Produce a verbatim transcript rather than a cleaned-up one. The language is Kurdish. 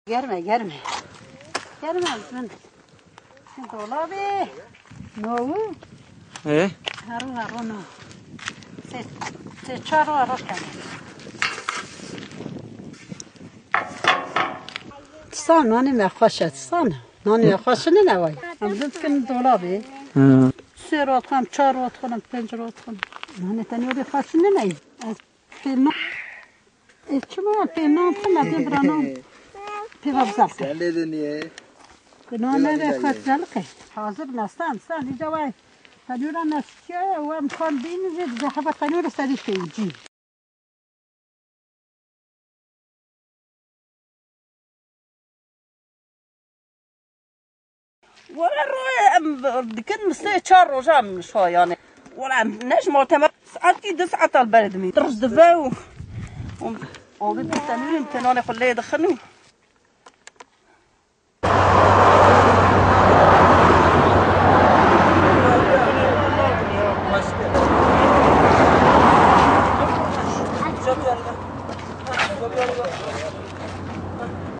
Germe, germe. Germe, min. Min dolabê. Nawu. Ê? Heru, heru, no. Sê, sê çar ro, ro kene. Tisan, nanê me xweş e, tisan. Nanê me xweş e, ne ne vay. Em din dikin dolabê. Hı. Sê ro dixwim, çar ro dixwim, pênc ro dixwim. Nanê tenê wê xweş e, ne ne. Ez pê na-, e, çima pê nan xwim, ez ê bira nan. Pê ve bizar ke. Sen lê diniyê. Ku nan ne ve xweş zelqe. Hazir ne, stan, stan, îca vay. Tenûra neştiye, we em kan bînin, vê dize heva tenûra serî pêncî. Were roye em dikin, mi sê çar roja em şo yani. Were em ne ji mal tema saetî du saet al berdimî. Dirz dive û, û, û bi tenûrên tenane xwe lê dixin û.